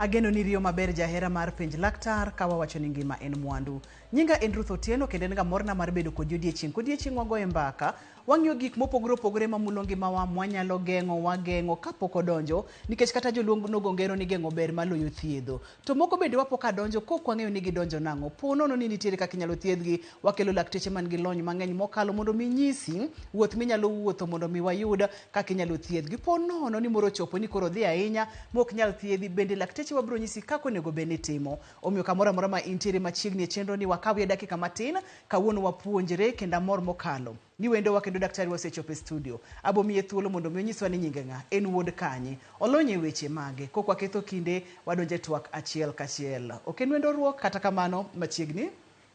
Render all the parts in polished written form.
Ageno ni riyo maber jahera mar penj laktar ka wawacho ni ngima en mwandu. Nyinga en Ruth Otieno kendo en ga morna mar bedo kodi odiechieng' kodiechieng' wagoye mbaka. Wang'iyo gik mopogore opogore mamulo ngimawa mwanyalo geng'o wageng'o kapok odonjo nikech kata joluo nogo ngero ni geng'o ber maloyo thiedho. To moko bende wapo ka donjo kok wang'eyo ni gidonjo nang'o. Po nono ni nitiere kaka inyalo thiedhgi, wakelo lakteche man gi lony mang'eny mokalo mondo mi nyisi wuoth minyalo wuotho mondo mi wayud kaka inyalo thiedhgi. Po nono ni moro ochopo ni koro dhi ahinya mok nyal thiedhi, bende lakteche wabiro nyisi kaka onego bed ni itimo. Omiyo kamoro amora ma intiere machiegni e chenro ni wakawie dakika matin, kawuono wapuonjre kendo amor mokalo ni wendowa kendo daktari wasechopo e studio. Abo miye thuolo mondo mi onyiswa ni nyinge ng'a, en wuod kanye, olony e weche mage. Kok waketho kinde, wadonjo e twak achiel kachiel. Ok en wendo ruok, kata kamano machiegni.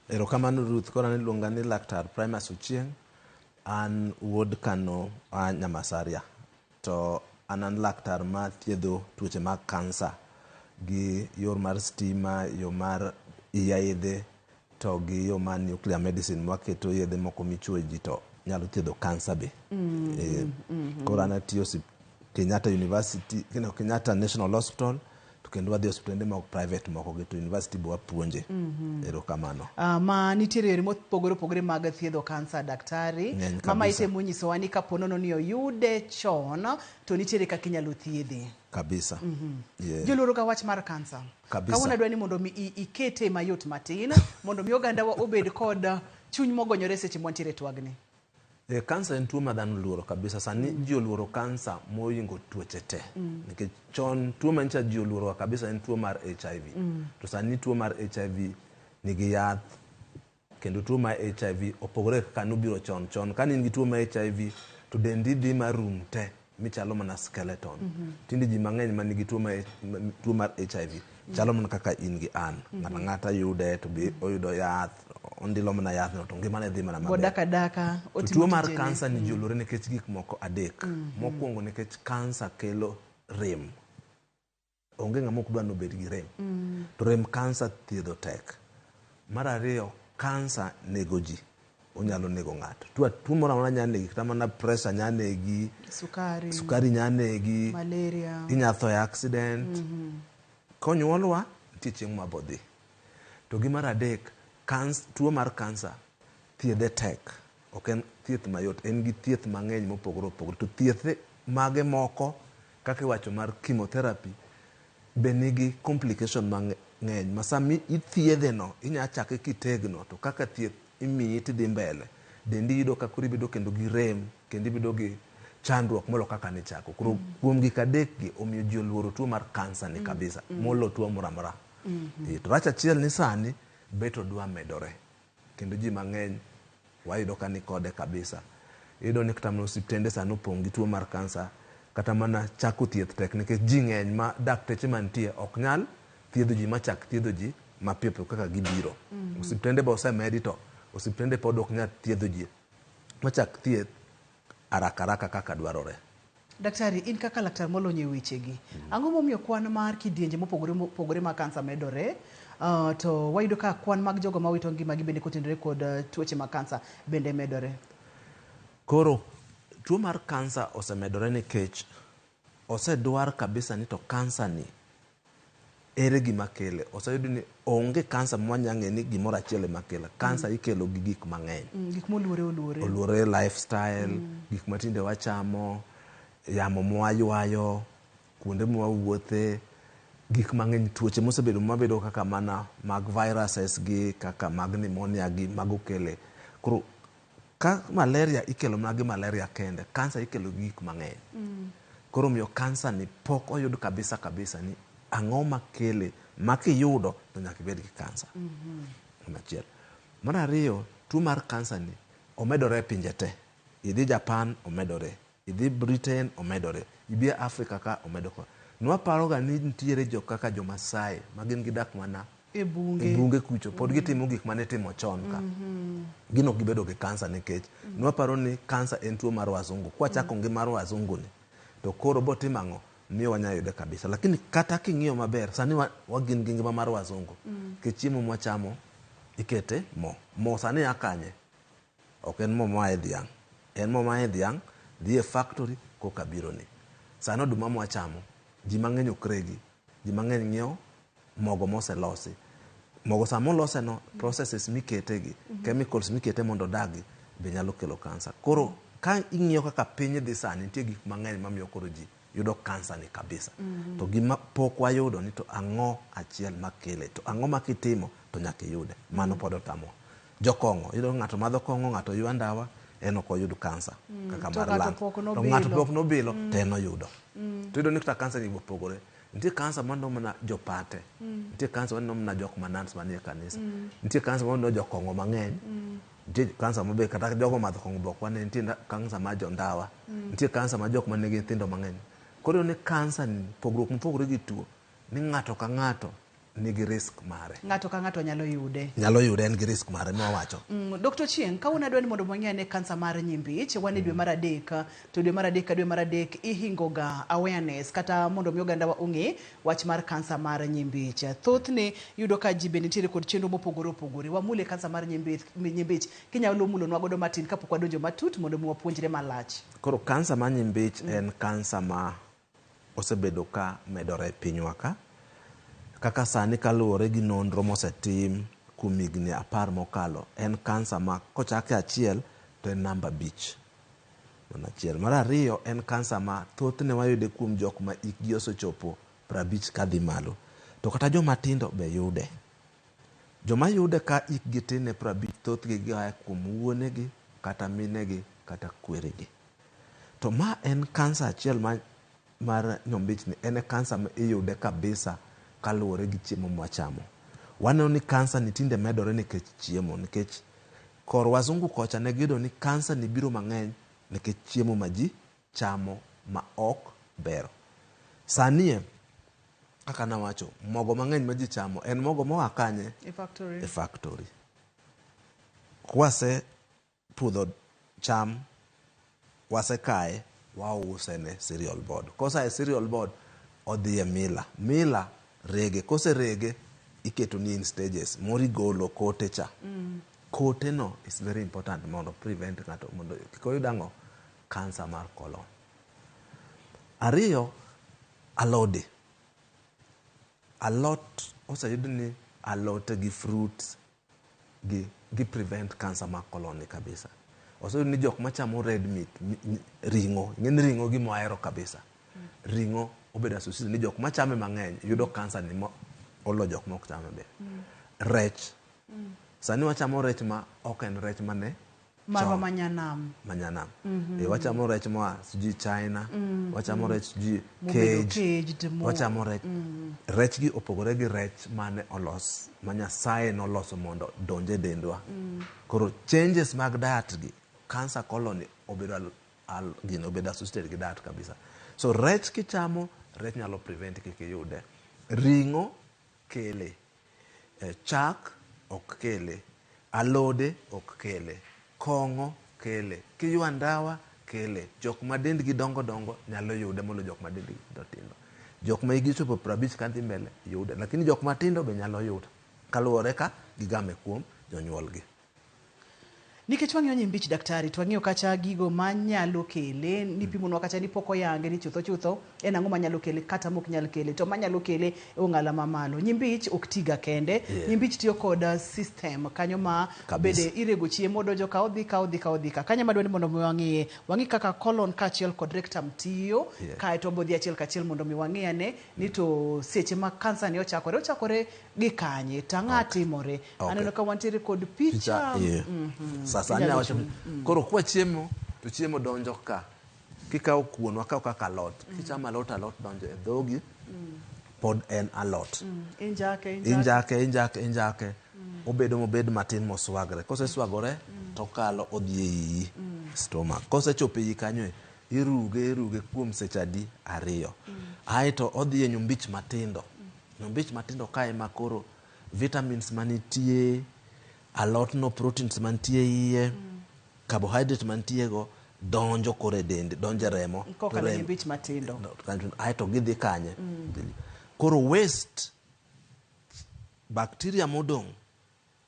Erokamano Ruth, koro an iluonga ni Laktar Primus Ochieng'. An wuod Kano a Nyamasaria. To an an laktar ma thiedho tuoche mag kansa gi yor mar stima, yo mar yedhe to gi yo mar nuclear medicine mwaketo yedhe moko michuoyo ji to nyalo thiedho kansa be. Koro an atiyo Kenyatta University, no, Kenyatta National Hospital to kendo wadhi e osiptende moko private moko gi to university be wapuonje. Erokamano. Ma nitiere yore mopogore opogore mag thiedho kansa daktari. Ng'eny Mama kabisa. itemo nyisowa ni kapo nono ni oyude chon to nitiere kaka inyalo thiedhe. Kabisa. Yeah. Joluoro ga wach mar kansa. Kabisa. Kawuono adwa ni mondo mi ikete mayot matin mondo mi ogandawa obed kod chuny mogonyore seche mwantiere e twagni. Kansa en tuo ma dhano oluoro kabisa. Sani ji oluoro kansa mohingo tuoche te. Nikech chon tuo ma nyicha ji oluoro kabisa en tuo mar HIV. To sani tuo mar HIV nigi yath kendo tuo mar HIV opogore kaka nobiro chon. Chon kane in gi tuo mar HIV to dendi dhi marum te michalo mana skeleton. Tinde ji mang'eny man nigi tuo mar HIV chalo mana kaka in gi an. Ng'ato ang'ata yude to be oyudo yath, ondilo mana yathno to ngimane dhi mana maber. Odak adaka, To otimo tuo mar tijene. kansa ni ji oluore nikech gik moko adek. Mokwongo nikech kansa kelo rem. Onge ng'ama ok dwa ni obed gi rem. To rem kansa thiedho tek. Mar ariyo, kansa nego ji. Onyalo nego ng'ato. Tuo moro amora nyalo negi, kata mana pressure nyalo negi, Sukari. sukari nyalo negi, Malaria. inyalo tho e accident. Konyuolwa, nitie chieng' ma bodhi. To gi mar adek, tuo mar kansa thiedhe tek. Ok en thieth mayot, en gi thieth mang'eny mopogore opogore. To thieth mage moko, kaka iwacho mar chemotherapy, be nigi complication mang'eny. Ma sama ithiedhe no, inya chake kitegno, to kaka thieth imiyi tidhi mbele, dendi yudo ka koro ibedo kendo gi rem, kendo ibedo gi chandruok molo kaka nichako. Koro kuom gik adek gi, omiyo ji oluoro tuo mar kansa ni kabisa, molo tuo moro amora. To rach achiel ni sani, bet odwa medore. Kendo ji mang'eny wayudo ka ni kode kabisa. Iyudo ni kata mana osiptende sani opong' gi tuo mar kansa, kata mana chako thieth tek nikech ji ng'eny ma dakteche mantie ok nyal thiedho ji machak thiedho ji mapiyo piyo kaka gibiro. Osiptende be osemedi to osiptende pod ok nyal thiedho ji machak thieth haraka haraka kaka dwarore. Daktari, in kaka laktar molony e wechegi, ang'o momiyo kwan mar kidienje mopogore opogore mag kansa medore? To wayudo ka kwan mag jogo mawito ngimagi bende kotenore kod tuoche mag kansa bende medore. Koro tuo mar kansa osemedore nikech osedwar kabisa ni to kansa ni ere gima kele. Oseyud ni onge kansa ma wanyalo ng'eyo ni gimoro achiel ema kele. Kansa ikelo gi gik mang'eny. Gik moluore oluore. Oluore lifestyle, gik matinde wachamo, yamo mwaywayo, kuonde mwawuothe, gik mang'eny, tuoche mosebedo mabedo kaka mana mag viruses gi, kaka mag pneumonia gi, mago kele. Koro ka malaria ikelo mana gi malaria kende, kansa ikelo gi gik mang'eny. Koro omiyo kansa ni pok oyud kabisa kabisa ni ang'o makele, ma kiyudo to nyaka ibed gi kansa. Namba achiel. Mar ariyo, tuo mar kansa ni omedore e pinje te. Idhi Japan, omedore. Idhi Britain, omedore. Ibi e Africa ka, omedore. Nwaparoga ni nitiere jok kaka jo Maasai ma gin gidak mana E bunge. e bunge kucho, pod gitimo gik mane itimo chon ka. Gin ok gibedo gi kansa nikech nwaparo ni kansa en tuo mar wazungu. Kwachako gi mar wazungu ni, to koro botimo ang'o? Miyo wanyalo yude kabisa. Lakini kata king'iyo maber, sani wagin gi ngima mar wazungu. Nikech chiemo mwachamo ikete mo. Mo sani a kanye? Ok en mo moa e dhiang'. En mo moa e dhiang' dhi e factory koka biro ni. Sani oduma mwachamo, ji mang'eny ok regi. Ji mang'eny ng'iewo mogo moselosi. Mogo sama olose no, processes mikete gi, chemicals mikete mondo odagi be nyalo kelo kansa. Koro ka ing'iyo kaka piny dhi sani, nitie gik mang'eny mamiyo koro ji yudo kansa ni kabisa. To gima pok wayudo ni to ang'o achiel makele, to ang'o ma kitimo to nyaka iyude. Mano pod otamowa. Jokong'o, iyudo ng'ato madho kong'o, ng'ato ywa ndawa, en ok oyud kansa kaka To mar ng'ato lungs. pok To ng'ato nobilo. pok nobilo, to en oyudo. To iyudo ni kata kansa ni opogore. Nitie kansa maneno mana jopate. Nitie kansa maneno mana jok ma nuns manie kanisa. Nitie kansa maneno jokong'o mang'eny. Nitie kansa mabe kata jogo madho kong'o be ok wane. Nitie kansa mar jondawa. Nitie kansa mar jok manigi nyithindo mang'eny. Koro iyudo ni kansa ni pogruok mopogore gi tuo ni ng'ato ka ng'ato nigi risk mare. Ng'ato ka ng'ato nyalo yude. Nyalo yude, en gi risk mare mwawacho. Dr. Ochieng, kawuono adwa ni mondo wang'e ane kansa mar nyimbich, wan e dwe mar adek, to dwe mar adek ka dwe mar adek ihingo ga awareness kata mondo mi oganda wa ong'e wach mar kansa mar nyimbich. Thothne yudo ka ji bende nitiere kod chenro mopogore opogore. Wamule kansa mar nyimbich, kinyalo mulonwa godo matin kapok wadonjo matut mondo mi wapuonjre malach. Koro kansa mar nyimbich en kansa ma osebedo ka medore e pinywa ka. Kaka sani kaluwore gi nonro mosetim kuom higni 10 mokalo, en kansa ma kochake achiel to en namba 5. Mano achiel. Mar ariyo en kansa ma thothne wayude kuom jok ma hikgi osechopo 50 kadhi malo. To kata joma tindo be yude. Joma yude ka hikgi tin ne 50 thothgi gia kuom wuonegi kata minegi kata kweregi. To ma en kansa achiel mar nyombich ni en e kansa ma iyude kabisa kaluwore gi chiemo mwachamo. Waneno ni kansa ni tinde medore nikech chiemo, nikech kor wazungu kocha ne giyudo ni kansa ni biro mang'eny nikech chiemo ma ji chamo ma ok ber. Sani kaka nawacho, mogo mang'eny ma ji chamo en mogo moa kanye? E factory. E factory. Kwase pudho cham, wasekaye, wause ne cereal board. Kosa e cereal board, odhi e mila. Mila rege. Kose rege, iketo ni in stages. Moro igolo kote cha. Kote no is very important mondo prevent ng'ato mondo kik oyud ang'o? Cancer mar colon. Ariyo, alode. Alot oseyud ni alote gi fruits gi prevent cancer mar colon ni kabisa. Oseyud ni jok machamo red meat, ring'o, ing'e ni ring'o gima wahero kabisa. Ring'o obedo associated ni jok machame mang'eny yudo cancer ni olo jok mok chame be. Rech. Sani wachamo rech ma ok en rech mane Marwa chon. manyanam. Manyanam. Wachamo rech moa sijui China, wachamo rech sijui Mobedo cage, caged, wachamo rech. Rech gi opogore gi rech mane olos, ma Nyasaye noloso mondo donj e dendwa. Koro changes mag diet gi, cancer colon ni obedo gino obedo associated gi diet kabisa. So rech kichamo, rech nyalo prevent kik iyude. Ring'o kele. Chak ok kele. Alode ok kele. Kong'o kele. Kiywa ndawa kele. Jok ma dendgi dongo dongo nyalo yude molo jok ma dendgi tindo tindo. Jok ma hikgi ochopo 50 kadhi mbele yude. Lakini jok matindo be nyalo yudo kaluwore ka gigame kuom jonyuolgi. Nikech wang'iyo nyimbich daktari, to wang'iyo kacha gigo manyalo kele, nipimonwa kacha ni pok oyange ni chutho chutho en ang'o manyalo kele kata mok nyal kele, to manyalo kele e ong'ala mamalo. Nyimbich ok tiga kende, Nyimbich tiyo kod system kanyo ma Kabisa. bende irego chiemo donjo ka odhi ka odhi ka odhi ka. Kanyo madwa ni mondo mi wang'iye, wang'i kaka colon kaachiel kod rectum tiyo, kaeto wabodhi achiel kachiel mondo mi wang'i ane ni to seche ma kansa ni ochakore, ochakore gi kanye, to ang'o timore. Aneno ka wantiere kod picha. Picha, yeah. Sasa Inyalo anya wacho chung'. Koro kwa chiemo, to chiemo donjo ka. Kikawo kuon, wakaw kaka alot. Kichamo alot, alot donjo e dhogi, pod en alot. Injake, injake. Injake, injake, injake. Obedo mobed matin moswagre. Koseswagore, to okalo odhi e iyi, stomach. Kosechopo e iyi kanyo, iruge, iruge kuom seche adi? 2. Aeto odhi e nyombich matindo. Nyombich matindo kae ma koro vitamins manitie, alot no proteins mantie iye, carbohydrate mantie go donjo koro e dende, donjo e remo. Kokalo e nyombich matindo. Aeto gidhi kanye? Koro waste, bacteria modong',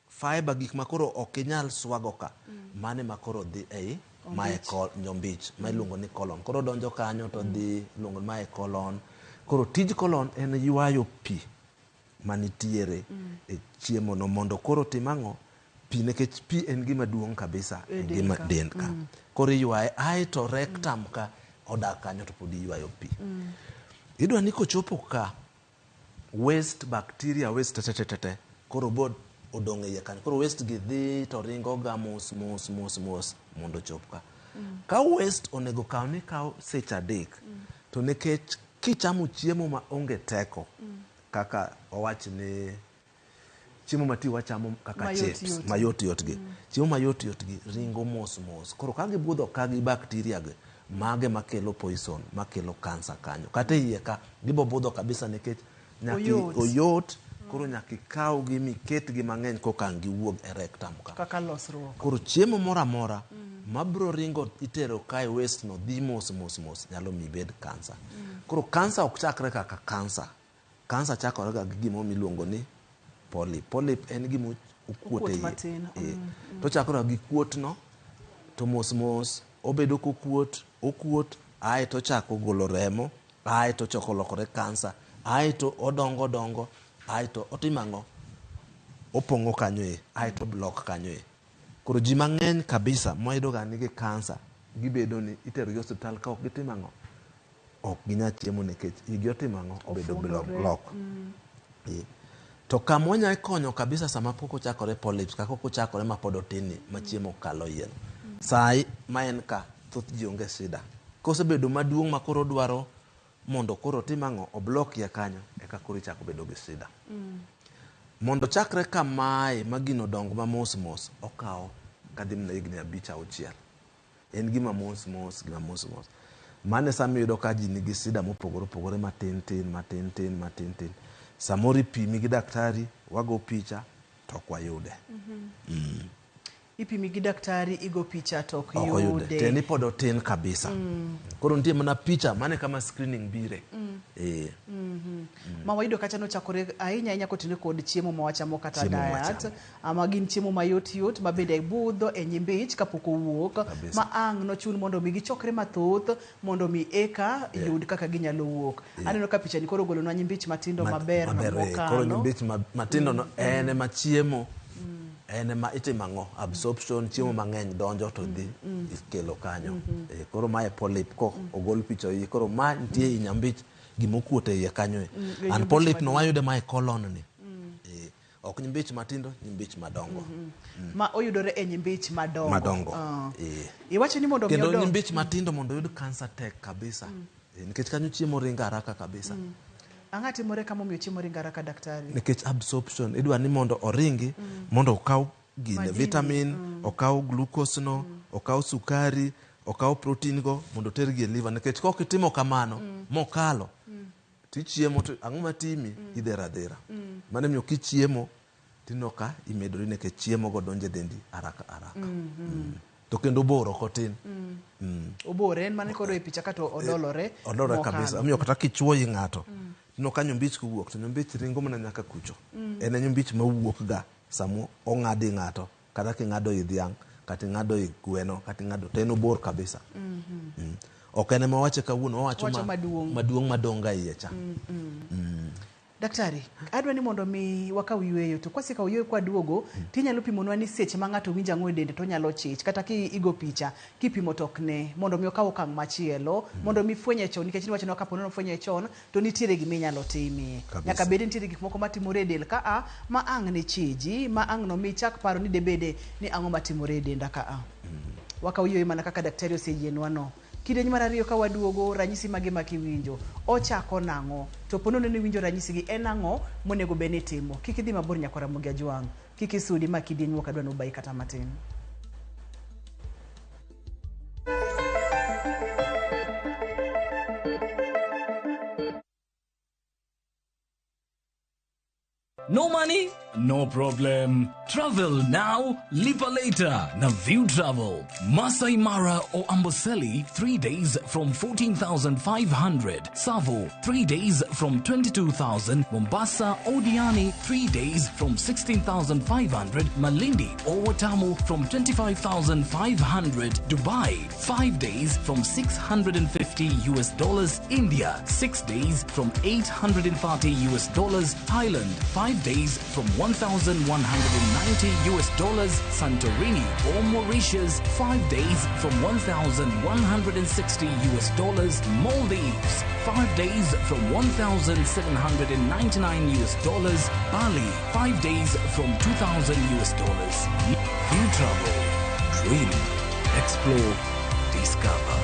fiber, gik ma koro ok inyal swago ka, mane ma koro dhi ei mae Ombich. nyombich, ma iluongo ni colon. Koro donjo kanyo to dhi iluongo ni mae colon. Koro tij colon en ywayo pi manitiere e chiemo no mondo koro tim ang'o? Pi, nikech pi en gima duong' kabisa E e del ngima ka. dend ka. Koro iywaye aeto rectum ka odak kanyo to pod iywayo pi. Idwa ni kochopo ka waste bacteria, waste tete koro bo odong' e iye kanyo. Koro waste gi dhi to ringo ga mos mos mos mos mondo ochop ka. Ka waste onego kaw ni kaw seche 3 to nikech kichamo chiemo ma onge teko kaka wawach ni chiemo ma ti wachamo kaka Mayot chips yot. mayot yot gi chiemo mayot yot gi ringo mos mos. Koro ka gibudho ka gi bacteria gi mage makelo poison, makelo kansa kanyo kata e iye ka gibo budho kabisa nikech nyaka Oyot. oyot. Koro nyaka ikawgi miketgi mang'eny koka ang' giwuog e rectum ka. Kaka losruok. Koro chiemo moro amora mabro ringo itero kae waste no dhi mos mos mos nyalo mi ibed kansa. Koro kansa ok chakre kaka kansa. Kansa chakore ga gi gimoro miluongo ni polyp. Polyp en gima okuot Okuot e iye. matin. To ochakore ga gi kuot no to mos mos obedo kokuot, okuot ae to ochako golo remo, ae to ochako lokore kansa, ae to odongo dongo, ae to otimo ang'o? Opong'o kanyo e, ae to block kanyo e. Koro ji mang'eny kabisa mwayudo ga nigi kansa gibedo ni itero gi osiptal ka ok gitimo ang'o? Ok ginyal chiemo nikech igi otimo ang'o? Obedo Ofundore. block. To kama wanyalo konyo kabisa sama pok ochakore polyps, kaka ok ochakore ma pod otin ni ma chiemo kalo iye. Sai ma en ka thoth ji onge shida. Kosebedo maduong' ma koro dwaro mondo koro otim ang'o? Oblok iye kanyo eka koro ichako bedo gi shida. Mondo chakre kamae ma gino dong ma mos mos okawo kadhi mana higni 5 6. En gima mos mos, gima mos mos. Mano e sama iyudo ka ji nigi shida mopogore opogore matin tin, matin tin, matin tin. Samoro ipimi gi daktari, wago picha to ok wayude. Ipimi gi daktari, igo picha to ok Ok oyude. yude. Tiende ni pod otin kabisa. Koro nitie mana picha, mano e kama screening bire. Ma wayudo kacha nochakore ahinya ahinya kotenore kod chiemo ma wachamo kata Chiemo ma diet. wachamo. Ama gin chiemo mayot yot ma bende budho e nyimbich kapok owuok. Kabisa. Ma ang' nochun mondo mi gichokre mathoth mondo mi eka yud kaka ginyalo wuok. Aneno ka picha ni koro ogolonwa nyimbich matindo maber Maber, koro mokalo. nyimbich matindo no en ema chiemo, en ema itimo ang'o? Absorption, chiemo mang'eny donjo to dhi ikelo kanyo. Koro mae polyp ko ogol picha iye. Koro ma nitie i nyambich gimokuot e iye kanyo e. E And nyimbich polyp no matindo. wayude ma e colon ni. Ok nyimbich matindo, nyimbich madongo. Ma oyudore e nyimbich madongo. Madongo. Iwacho ni mondo mi Kendo odong. nyimbich matindo mondo oyud kansa tek kabisa. Nikech kanyo chiemo ringo haraka kabisa. Ang'o timore kama omiyo chiemo ringo haraka daktari? Nikech absorption, idwa ni mondo oringi, mondo okaw gine Madini. vitamin, okaw glucose no, okaw sukari, okaw protein go mondo otergi e liver. Nikech kok itimo kamano, mokalo, tichiemo to ang'o matimi? Idhero adhera. Mano emomiyo kichiemo tineno ka imedori nikech chiemo go donjo e dendi haraka haraka. To kendo obor ok otin. Obor en mana koro e picha ka to odolore. Odolore mokalo. kabisa. Omiyo kata kichuoyi ng'ato, tineno ka nyombich kowuok to nyombich ringo mana nyaka kucho. En e nyombich mawuok ga sama ong'adi ng'ato, kata king'ado i dhiang', kata ing'ado i gweno, kata ing'ado to en obor kabisa. Ok en ema wawache kawuono, wawacho Wacho maduong'. maduong' madong' ga iye cha. Daktari, adwa ni mondo mi wakaw yueyo to kwasekawo yueyo kwaduogo tinyalo pimonwa ni seche ma ng'ato winjo ang'o e dende to onyalo chich kata ki igo picha kipimo to ok ne mondo mi okaw okang' machielo mondo mi fwenye chon nikech niwacho kapo ni ofwenye chon to nitiere gima inyalo timie. Kabisa. Nyaka bed ni nitiere gik moko matimore e del ka a ma ang' ne chiji ma ang' no mi chak paro ni debede ni ang'o matimore e denda ka a. Wakaw yueyo mana kaka daktari oseyienwa no. Kidieny mar ariyo ka waduogo ranyisi mage ma kiwinjo ochako nang'o to po nono ni iwinjo ranyisi gi en ang'o monego bed ni itimo. Kik idhi mabor nyakwa Ramogi Ajwang', kik isudi ma kidieny wuok adwa nobayi kata matin. No money? No problem. Travel now, lipa later. Na View Travel. Masai Mara or Amboseli, 3 days from 14,500. Savo, 3 days from 22,000. Mombasa or Diani, 3 days from 16,500. Malindi or Watamu from 25,500. Dubai, 5 days from 650 US dollars. India, 6 days from 840 US dollars. Thailand, 5 days from 1,190 US dollars. Santorini or Mauritius, 5 days from 1,160 US dollars. Maldives, 5 days from 1,799 US dollars. Bali, 5 days from 2,000 US dollars. View Travel. Dream, explore, discover.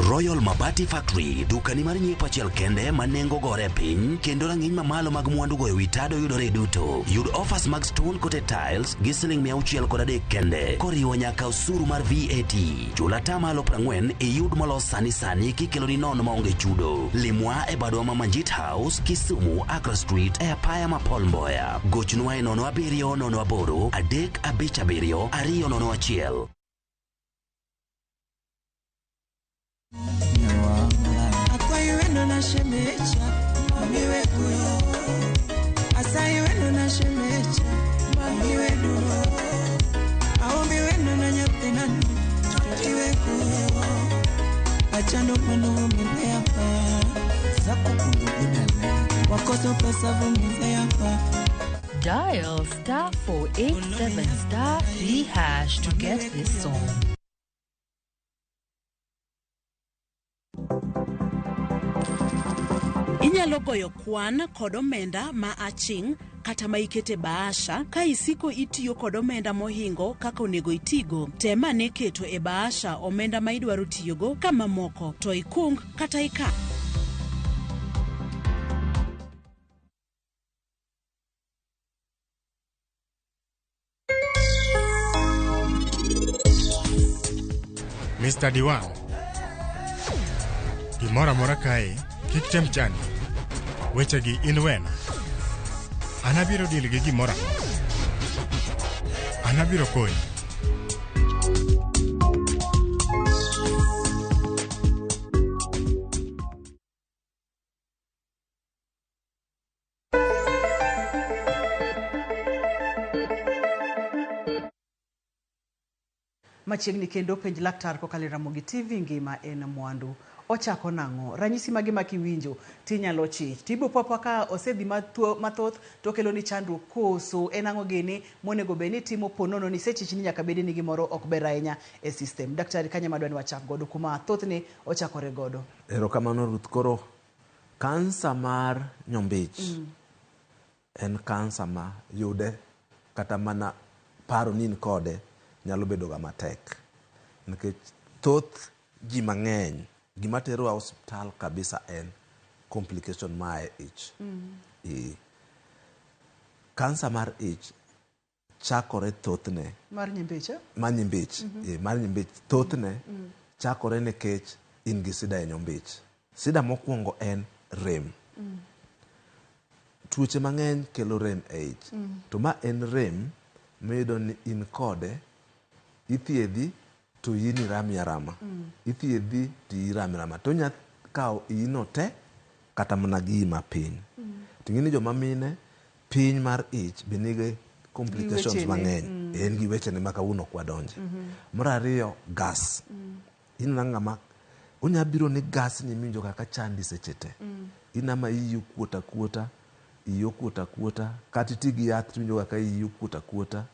Royal Mabati Factory, dukani mar nyiepo achiel kende ma nengo gore piny kendo rang'iny mamalo mag mwandu go e wi tado yudore duto. Yud offers mag stone coated tiles gi siling 603 kende koriwo nyaka osuru mar VAT. Chul atamalo 40 iyud molos sani sani kikeloni nono maonge chudo. Limwa e badwa ma Manjit House, Kisumu, Accra Street e apaya ma Paul Mboya. Gochnwa e 07 08 357 201. Dial star 487 star 3 hash to get this song. Inyalo goyo kwan kod omenda ma aching' kata ma ikete bahasha ka isiko itiyo kod omenda mohingo kaka onego itigo. Tem ane keto e bahasha omenda ma idwaro tiyogo ka mamoko to ikung kata ika. Mr. Diwan, gimoro amora kae kik tem chandi. Wechegi in wena. An abiro deal gi gimoro amora. An abiro konyi. Machiegni kendo penj laktar kokalo e Ramogi TV ngima en mwandu. Ochako nang'o? Ranyisi mage ma kiwinjo tinyalo chich. Tibo papa ka osedhi mathoth to okelo ni chandruok koso en ang'o gini monego bed ni timo ponono ni sechich ni nyaka bed ni gimoro ok ber ahinya e system. Daktari kanye madwa ni wachak godo kuma thothne ochakore godo. Erokamano Ruth. Koro kansa mar nyombich en kansa ma yude kata mana paro ni in kode nyalo bedo ga matek. Nikech thoth ji mang'eny gima terowa osiptal kabisa en complication mae ich. Kansa mar ich chakore thothne mar nyimbich, mar nyimbich, mar nyimbich thothne chakore nikech in gi sida e nyombich. Sida mokwongo en rem. Tuoche mang'eny kelo rem e ich. To ma en rem miyudo ni in kode ithiedhi to iyi rami arama. Ithiedhi to iyi rami arama. To onya kawo iyi no te kata mana gi iyi mapiny. To ing'e ni joma mine piny mar ich be nigi complications mang'eny. En gi wechene ma kawuono ok wadonje. Mar ariyo, gas. Ineno ng'ama onya biro ni gas ni miwinjo kaka chandi seche te. Inama iyi okuot akuota, iyi okuot akuota, kata iti gi yath tiwinjo kaka iyi okuot akuota,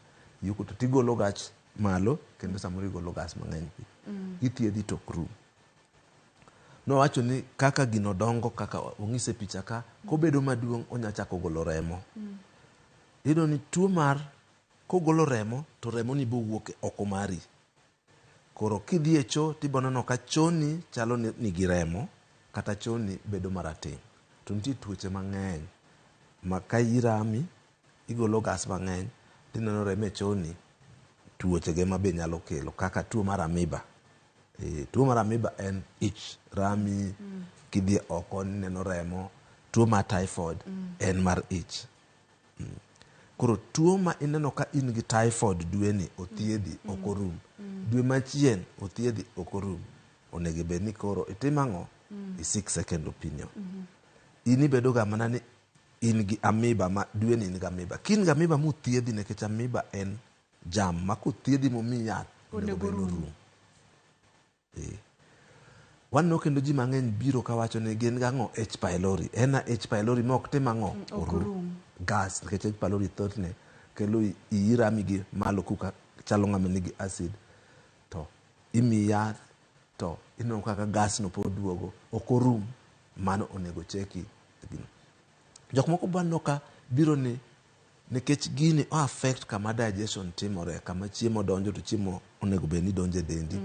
iyi okuot tigolo gach malo kendo samoro igolo gas mang'eny. Ithiedhi to ok rum. Nowacho ni kaka gino dongo kaka onyise picha ka kobedo maduong' onya chako golo remo. Iyudo ni tuo mar kogolo remo to remo ni bowuok oko mari. Koro kidhi e cho tiboneno ka choni chalo ni nigi remo kata choni bedo marateng'. To nitie tuoche mang'eny ma ka iyi rami igolo gas mang'eny tineno remo e choni tuoche ge ma be nyalo kelo kaka tuo mar amoeba. Tuo mar amoeba en ich rami kidhi oko ineno remo Tuo mar typhoid en mar ich. Koro tuo ma ineno ka in gi typhoid dweni othiedhi ok orum. Dwe machien othiedhi ok orum. Onego bed ni koro itim ang'o? I seek second opinion. In ibedo ga mana ni in gi amoeba ma dweni in gi amoeba. Ka in gi amoeba mothiedhi nikech amoeba en jam ma kothiedhi momiyi yath onego bed ni orum. Eh. Waneno kendo ji mang'eny biro kawacho ni gin gang'o H pylori. En a H pylori ma ok tim ang'o? Orum. Gas nikech H pylori thothne kelo iyi rami gi malo kuka chalo ng'ama nigi acid to imiyi yath to ineno kaka gas no pod duogo ok orum mano onego cheki gino. Jok moko be waneno ka biro ni nikech gini o affect kama digestion timore kama chiemo donjo to chiemo onego bed ni donjo e dendi.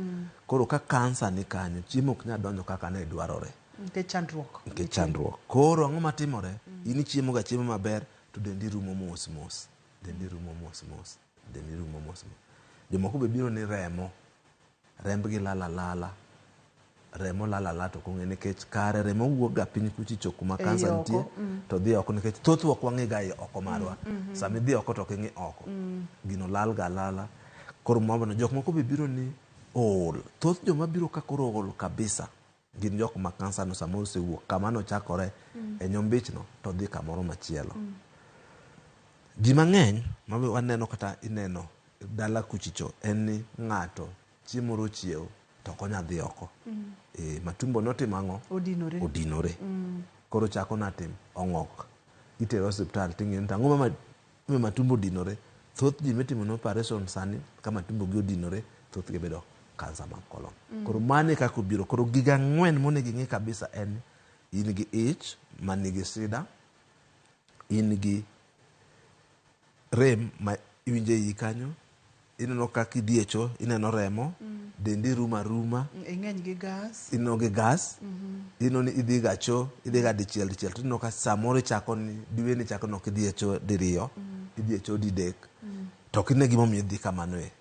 Koro ka kansa ni kanyo chiemo ok nyal donjo kaka ne dwarore Nikech chandruok. nikech chandruok. Koro ang'o matimore? In ichiemo ga chiemo maber to dendi rumo mos mos. Dendi rumo mos mos. Dendi rumo mos mos. Jomoko be biro ni remo. Rembgi lal alala. Remo lal alala to ok ong'e nikech kare remo wuok ga piny kuchicho kuma kansa oko, nitie to dhi oko nikech thothwa ok wang'i ga oko marwa. Sama idhi oko to ok ing'i oko. Gino lal ga alala. Koro mambo jok moko be biro ni ool. Thoth joma biro ka koro ool kabisa gin jok ma kansa no samoro osewuok kama nochakore e nyombich no to dhi kamoro machielo. Ji mang'eny ma waneno kata ineno dala kuchicho en ni ng'ato chieng' moro ochiew to ok onyal dhi oko. E, matumbo notimo ang'o? Odinore. Odinore. Koro chako natim ong'ok. Itere osiptal ting'iyo ni to ang'o ma matumbo odinore. Thoth ji mitimo ne operation sani ka matumbo gi odinore thoth gi bedo kansa mag colon. Koro mano e kaka obiro. Koro gigo ang'wen monego ing'e kabisa en in gi ich manigi shida, in gi rem ma iwinjo e iyi kanyo, ineno kaka idhi e cho ineno remo, dendi rumo aruma, Ing'eny gi gas. ineno gi gas, ineno ni idhi ga cho, idhi ga dichiel dichiel, to ineno ka samoro ichako ni dweni ichako ni ok idhi e cho diriyo, idhi e cho didek, to ok ine gimomiyo idhi kamano e.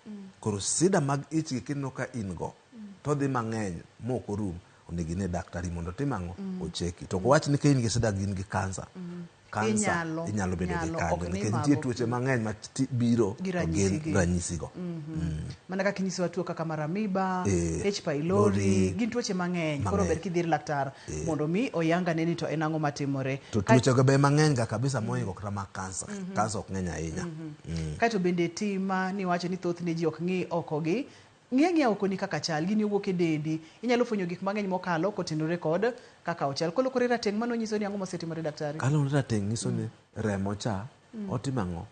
Koro shida mag ich gi kineno ka in go, to dhi mang'eny mok orum, onego ine daktari mondo otim ang'o? Ocheki. To ok wach ni ka in gi shida gi in gi kansa. Kansa inyalo bedo gi Inyalo, ok kanyo ni nikech nitie mago. tuoche mang'eny ma biro Gi to gin ranyisi gi. ranyisigo. Mana kaka inyisowa tuo kaka mar amoeba, H pylori, lori, gin tuoche mang'eny. Koro mang'eny. ber kidhi ir laktar mondo mi oyangane ni to en ang'o matimore. To tuoche go be mang'eny ga kabisa mohingo kata mag kansa. Kansa ok ng'eny ahinya. Kaeto bende tim ma niwacho ni thothne ji ok ng'i oko gi, ng'i ang'iya oko ni kaka chal, gini owuok e dendi. Inyalo fwenyo gik mang'eny mokalo kotenore kod kaka ochal. Kolokore rateng' mano nyiso ni ang'o mosetimore daktari? Kaluwore rateng' nyiso ni remo cha otimo ang'o?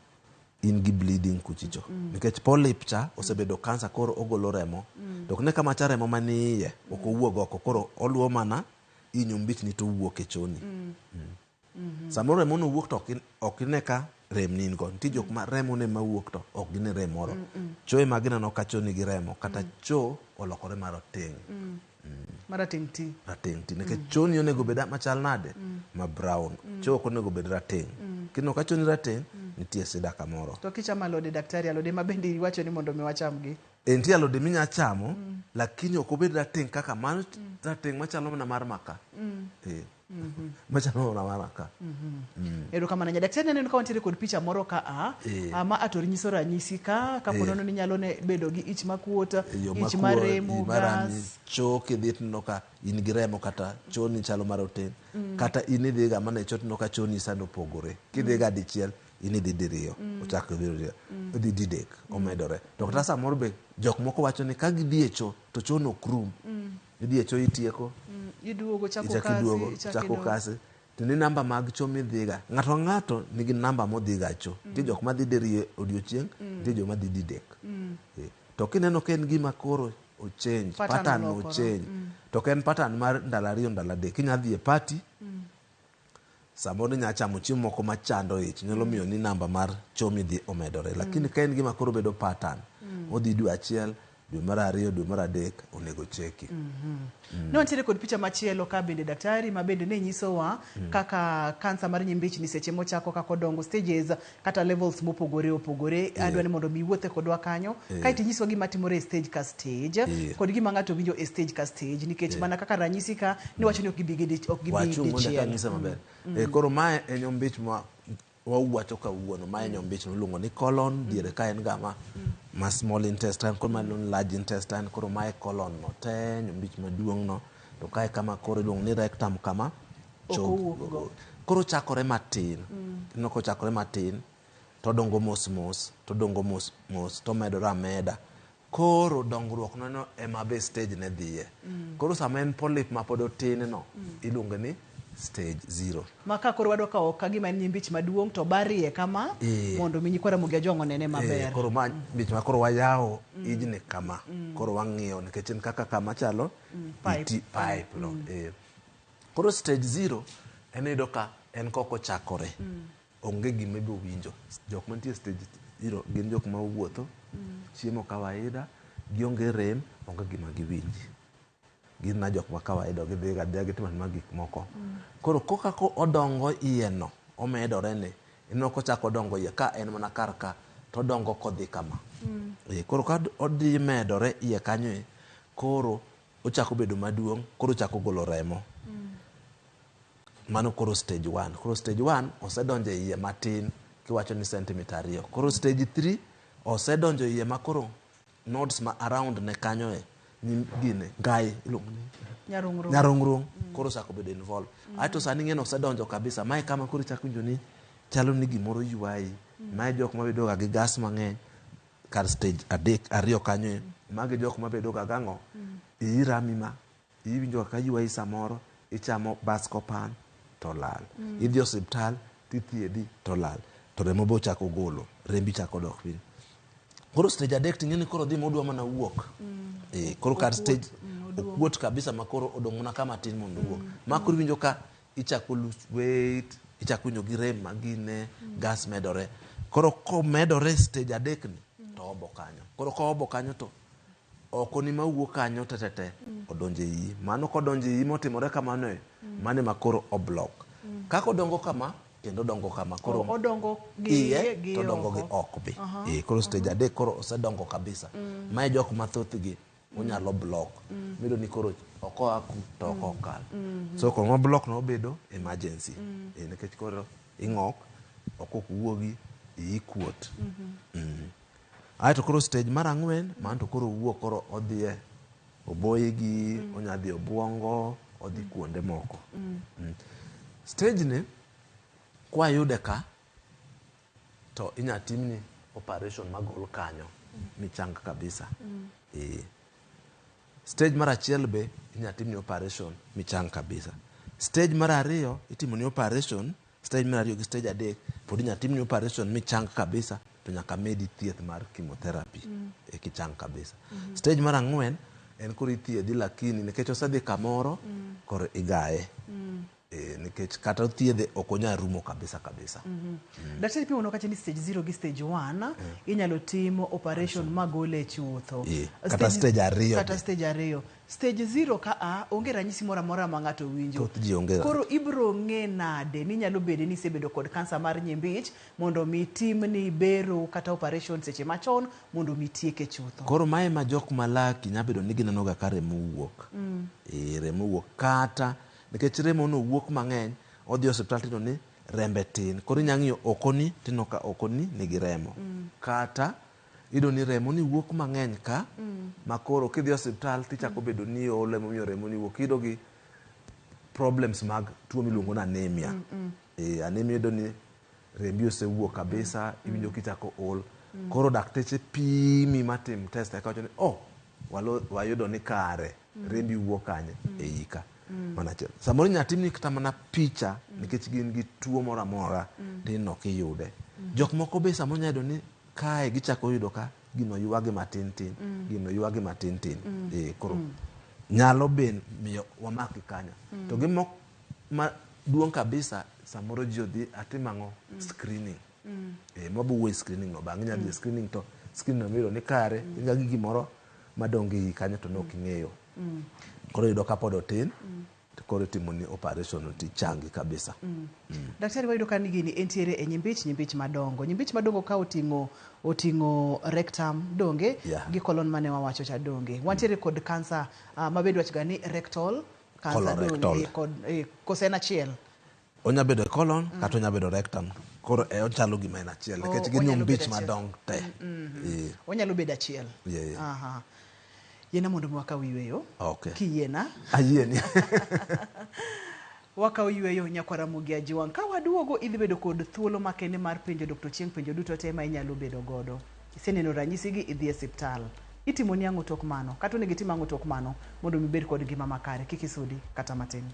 In gi bleeding kuchicho. Nikech polyp cha osebedo kansa koro ogolo remo. To ok ne kama cha remo mani iye ok owuog oko koro oluwo mana i nyombichni to owuok e choni. Samoro remo no wuok to ok ine ka rem ni in go. Nitie jok ma remo ne mawuok to ok gine rem moro. Cho ema gineno ka cho nigi remo kata cho olokore marateng'. Marateng' ti. Rateng' ti nikech choni onego bed machal nade? Ma brown. Cho ok onego bed rateng'. Kineno ka choni rateng', nitie shida kamoro. To kichamo alode daktari, alode ma bende iwacho ni mondo mi wachamgi. E nitie alode minya chamo, lakini ok obed rateng' kaka mano rateng' machalo mana mar maka. Eh. Machalo mana mar maka. Erokamano ahinya. Daktari aneno ka wantiere kod picha moro ka a, ma ator nyiso ranyisi ka kapo nono ni nyalo ne bedo gi ich makuot, Yo ich makuot, maremo, ich marami, gas. cho kidhi tineno ka in gi remo kata choni chalo maroteng'. Kata in idhi ga mana e cho tineno ka choni sani opogore. Kidhi ga dichiel, in idhi diriyo, ochako idhi diriyo, idhi didek, omedore. To kata samoro be jok moko wacho ni ka gidhi e cho to chono ok rum. Idhi e cho itieko, Iduogo chako ichako kasi, iduogo, ichako chako idok. kasi. To ni namba mag cho midhiga. Ng'ato ka ng'ato nigi namba modhiga cho. Nitie jok madhi diriyo odiochieng', nitie joma dhi didek. To kineno ka en gima koro ochange, Pattern pattern olokore. ochange. To ok en pattern mar ndalo ariyo ndalo adek. Inya dhi e party, samoro inya chamo chiemo moko machando ich, nyalo miyo ni namba mar cho midhi omedore. Lakini ka en gima koro bedo pattern, odhi dwe achiel, Dwe mar ariyo, dwe mar adek onego cheki. Ne wantiere kod picha machielo ka bende, daktari, ma bende ne nyisowa kaka kansa mar nyimbich seche mochako, kaka odongo, stages kata levels mopogore opogore. Adwa ni mondo mi iwuothe kodwa kanyo kaeto inyiswa gima timore e stage ka stage kod gima ng'ato winjo e stage ka stage, nikech mana kaka ranyisi ka niwacho ni ok gibi ok gibi Wachung' mondo eka dichiel. Anyise maber. Koro mae e nyombich ma wawacho kawuono. Mae e nyombich miluongo ni colon. Diere ka en ga ma small intestine, koro mae iluongo ni large intestine. Koro mae colon no te, nyombich maduong' no. To kae kama koro iluongo ni rectum kama Ok owuok go. Koro chakore matin. Ineno kochakore matin todongo mos mos, todongo mos mos, tomedore ameda. Koro dongruok nono ema be stage ne dhiye. Koro sama en polyp ma pod otin no, iluongo ni stage 0. Ma ka koro wadwa kawo ka gima en nyimbich maduong' to barie kama mondo mi nyikwa Ramogi Ajwang' onene maber. Koro ma mbich ma koro wayawo ijni kama. Koro wang'iyo nikech en kaka kama chalo Pipe. Iti pipe no. Koro stage 0 en iyudo ka en kok ochakore. Onge gima ibiro winjo. Jok mantie stage 0 gin jok ma wuotho, chiemo kawaida, gionge rem, onge gima giwinji. Gin na jok ma kawaida, gidhi ga adhiya, gitimo atima gik moko. Koro koka ko odongo iye no, omedore ni, ineno kochako dongo iye ka en mana kar ka, todongo kodhi kama. Koro ka odhi medore iye kanyo e, koro ochako bedo maduong', koro ochako golo remo. Mano koro stage 1. Koro stage 1 osedonjo e iye matin, kiwacho ni sentimita 2. Koro stage 3 osedonjo iye ma koro nodes ma around ne kanyo e gine ngai iluongo ni Nyarung'rung'. Nyarung'rung' koro osechako bedo involved. Aeto sani ing'e ni osedonjo kabisa. Mae kama koro ichako winjo ni chalo ni gimoro ywayi. Mae jok mabedo ga gi gas mang'eny kar stage 3 2 kanyo e. Magi jok mabedo ga gang'o? Iyi rami ma iwinjo ka ywayi, samoro ichamo Buscopan to lal. Idhi osiptal tithiedhi to lal. To remo be ochako golo, rembi chako dok piny. Koro stage 3 ting'e ni koro dhi modwa mana wuok. Koro kar stage okuot kabisa ma koro odong' mana kama tin mondo owuok. Ma koro iwinjo ka ichako lose weight, ichako winjo gi rem magine, gas medore. Koro komedore stage 3 ni to obo kanyo. Koro kobo kanyo to oko ni mawuok kanyo tetete odonjo e iyi. Mano kodonjo e iyi motimore kamano e, mano ema koro oblock. Kaka odongo kama kendo odongo kama koro Odongo gi iye gi to odongo gi oko. Oko be. Koro stage 3 koro osedongo kabisa. Mae jok mathothgi onyalo block. Miyudo ni koro ok oa ku to ok okal. So koro block no obedo emergency. Nikech koro ing'ok, ok wuogi, iyi kuot. Aeto koro stage mar 4, mano to koro owuok, koro odhi e oboyegi, onya dhi obuongo, odhi kuonde moko. Stage ni kwayude ka to inya timni operation magol kanyo michang kabisa. Stage mar 1 be inya timni operation michang kabisa. Stage mar 2 itimo ni operation, stage mar 2 gi stage 3 pod inya timni operation michang kabisa, to nyaka medi thieth mar chemotherapy e kichang kabisa. Stage mar 4 en koro ithiedhi, lakini nikech osedhi kamoro, koro igaye. Nikech kata othiedhe ok onyal rumo kabisa kabisa. Daktari, pimo kacha ni stage 0 gi stage 1 inyalo tim operation magole chutho. Kata stage 2 Kata be. stage 2. Stage 0 ka a onge ranyisi moro amora ma ng'ato winjo. Thoth ji onge. Koro ibro ng'e nade ni nyalo bedo ni isebedo kod kansa mar nyimbich mondo mi timni bero kata operation seche machon mondo mi tieke chutho? Koro mae ma jok malaki nya bedo ni gineno ga ka remo wuok. Remo wuok kata nikech remo no wuok mang'eny, odhi e osiptal tineno ni rembe tin. Koro inya ng'iyo oko ni tineno ka oko ni nigi remo. Kata iyudo ni remo ni wuok mang'eny ka ma koro kidhi e osiptal tichako bedo ni iolo, emomiyo remo ni wuok. Iyudo gi problems mag tuo miluongo ni anemia. Anemia iyudo ni rembi osewuok kabisa, iwinjo kichako ol. Koro dakteche pimi matim test eka wacho ni oh, wayudo ni kare rembi wuok kanye e iyi ka. Mano achiel. Samoro inya timni kata mana picha nikech gin gi tuo moro amora tineno kiyude. Jok moko be samoro nya yudo ni kae gichako yudo ka gino ywagi matin tin, gino ywagi matin tin. Koro nyalo be miyo wamaki kanyo. To gima maduong' kabisa, samoro ji odhi atim ang'o? Screening. Mwabo wuoyo e screening no bang'e. Inya dhi e screening to screening no miyudo ni kare in ga gi gimoro. Madongo ei kanyo to ne ok ing'eyo. Koro yudo ka pod otin, to koro itimoni operation tichangi kabisa. Daktari, wayudo ka ni gini entiere e nyimbich, nyimbich madongo. Nyimbich madongo ka oting'o rectum donge gi colon mane wawacho cha donge. Wantiere kod kansa mabende wacho ga ni rectal cancer Colorectal. Donge kod kose en achiel. Onya bedo e colon kata onya bedo rectum. Koro ochalo gima en achiel nikech gin Onyalo bedo nyimbich achiel. Madongo te. Onyalo bedo achiel. Yeah. Aha. Yiena mondo mi wakaw yweyo. Okay. Kiyiena. Ayieni. Wakaw yweyo nyakwar Ramogi Ajwang'. Ka waduogo idhi bedo kod thuolo makende mar penjo Dr. Ochieng' penjo duto te ma inyalo bedo godo. Iseneno ranyisi gi idhi e siptal. Itimoni ang'o tok mano? Kata onego itim ang'o tok mano mondo mi ibed kod ngima makare? Kik isudi kata matin.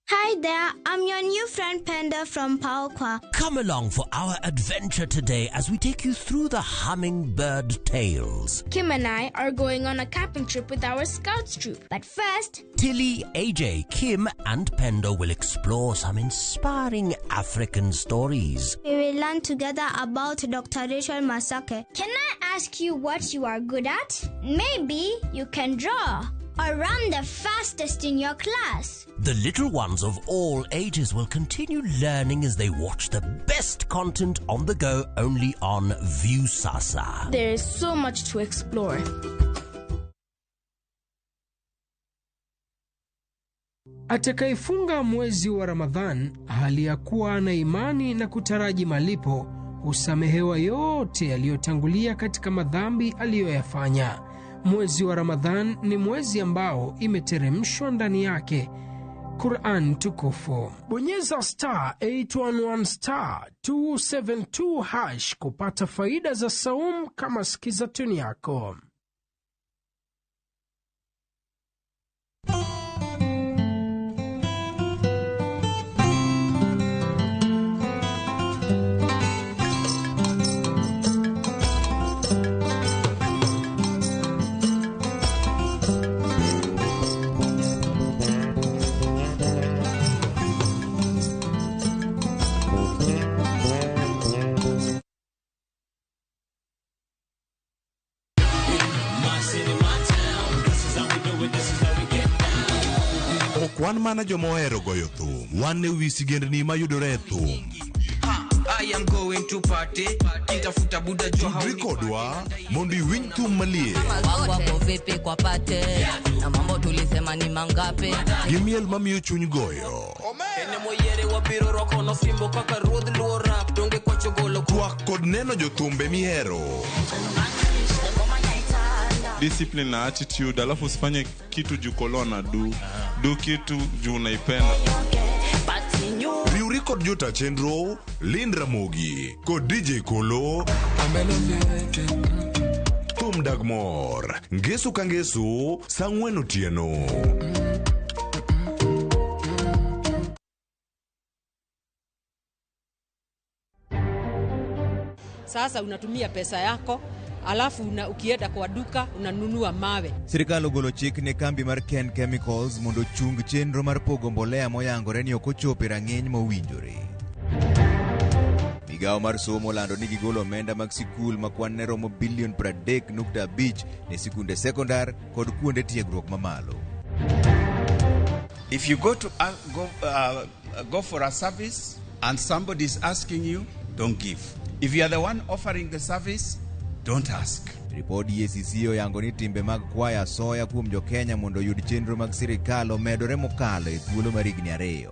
Hi there, I'm your new friend Penda from Paokwa. Come along for our adventure today as we take you through the hummingbird tales. Kim and I are going on a camping trip with our scouts troop. But first, Tilly, AJ, Kim, and Pendo will explore some inspiring African stories. We will learn together about Dr. Rachel Masake. Can I ask you what you are good at? Maybe you can draw or run the fastest in your class. The little ones of all ages will continue learning as they watch the best content on the go only on Viusasa. There is so much to explore. Atakayefunga mwezi wa Ramadhan hali ya kuwa ana imani na kutaraji malipo husamehewa yote yaliyotangulia katika madhambi aliyoyafanya. Mwezi wa Ramadhan ni mwezi ambao imeteremshwa ndani yake Quran tukufu. Bonyeza star 811 star 272 hash kupata faida za saum kama skiza tune yako. Ok wan mana joma ohero goyo thum, wan e wi sigendni mayudore e thum. I am going to party. Kitafuta buda jua Tudri kodwa mondo iwinj thum maliet Wangu wako vipi kwa pate na mambo tulisema ni mangapi? Gi miel mamiyo chuny goyo. Ene moyere wabiro rwako nosimbo kaka ruodh luo rap donge kwacho golo. Twak kod neno jothumbe mihero. Discipline na attitude, alafu usifanye kitu juu kolona du du kitu juu unaipenda. Riwri kod jota chenro Lind Ramogi kod DJ Kolo. Thum dag mor ngeso ka ngeso saa 4 otieno. Sasa unatumia pesa yako alafu ukienda kwa duka unanunua mawe. Sirikal ogolo chik ne kambi mar Ken Chemicals mondo ochung chenro mar pogo mbolea moyangore ni ok ochopo e rang'iny mowinjore. Migawo mar somo olando ni gigolo omenda mag sikul ma kwan ne romo bilion 30.5 ne sikunde sekondar kod kuonde tiegruok mamalo. If you go to go for a service and somebody is asking you, don't give. If you are the one offering the service, don't ask. Ripod EACC oyango ni timbe mag kwayo asoya kuom jo-Kenya mondo oyud chenro mag sirikal omedore mokalo e thuolo mar higni 2.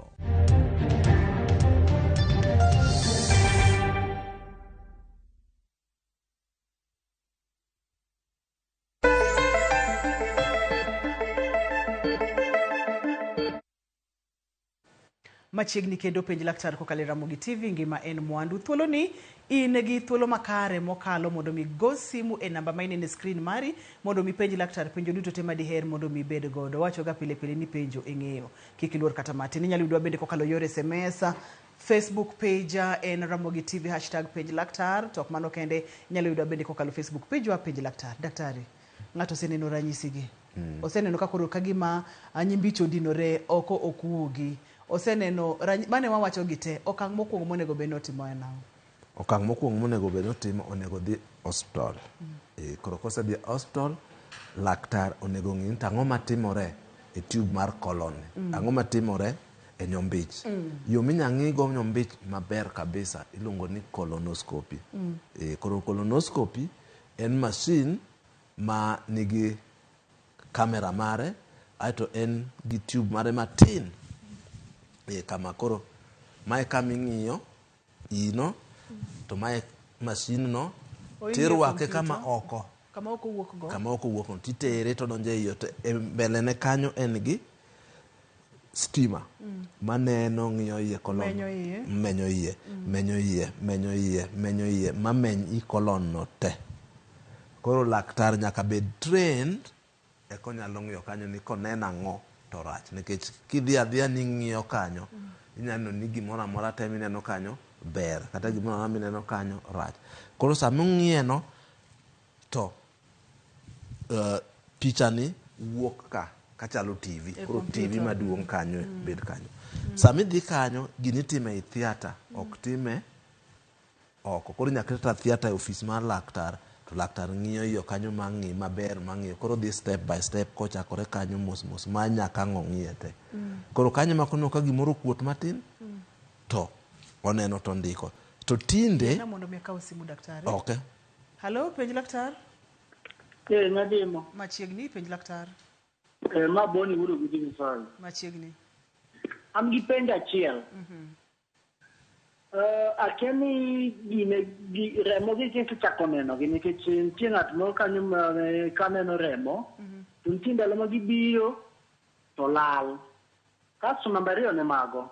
Machiegni kendo penj laktar kokalo e Ramogi TV ngima en mwandu. Thuolo ni in gi thuolo makare mokalo mondo mi go simu e namba ma ineno e screen mari mondo mi penj laktar penjo duto te madiher mondo mi ibed godo. Wacho ga pile pile ni penjo e ng'eyo. Kik iluor kata matin. Inyalo yudwa bende kokalo yor SMS, Facebook page en Ramogi TV hashtag penj laktar. To ok mano kende, inyalo yudwa bende kokalo Facebook page wa penj laktar. Daktari, ng'ato oseneno ranyisi gi. Oseneno ka koro kagima nyimbich odinore oko ok wuogi. Oseneno mane wawacho gi te, okang' mokwongo monego bed ni otimo en ang'o? Okang' mokwongo monego bed ni otimo onego dhi osiptal. Koro kosedhi e osiptal, laktar onego ng'i ni to ang'o matimore e tube mar colon ni. Ang'o matimore e nyombich. Yo minya ng'igo nyombich maber kabisa iluongo ni colonoscopy. Koro colonoscopy en machine ma nigi kamera mare aeto en gi tube mare matin kama koro mae kama ing'iyo ino to mae machine no tirwake kama oko. Kama ok owuok go. Kama ok owuok no titere to donjo e iye to e mbele ne kanyo en gi stima maneno ng'iyo iye kolon. Menyo iye. Menyo iye, menyo iye, menyo iye, menyo iye, mameny i kolon no te. Koro laktar nyaka bed trained eka onyalo ng'iyo kanyo ni koneno ang'o to rach. Nikech kidhi adhiya ni ing'iyo kanyo, inyalo neno ni gimoro amora te mineno kanyo ber, kata gimoro amora mineno kanyo rach. Koro sama ong'iye no to pichani wuok ka kachalo TV. E Koro TV computer. maduong' kanyo bed kanyo. Sama idhi kanyo, gini itime e theatre, ok time oko. Koro nyaka ket theatre e ofis mar laktar, to laktar ng'iyo iye kanyo ma ng'i maber ma ng'iyo. Koro odhi step by step kochakore kanyo mos mos ma nyaka ang' ong'iye te. Koro kanyo ema koneno ka gimoro okuot matin, to oneno to ondiko. To tinde, Yiena mondo mi akaw simu daktari. okay. Halo, penj laktar. Nyadimo. Machiegni, penj laktar. Ma Boni wuod Ogutu Nyasaye. Machiegni. An gi penjo achiel. Akia ni gine gi, remo gi kisechako neno gi nikech nitie ng'at moro kanyo ma kaneno remo to nitie ndalo ma gibiro to lal. Kasto namba ariyo ne mago.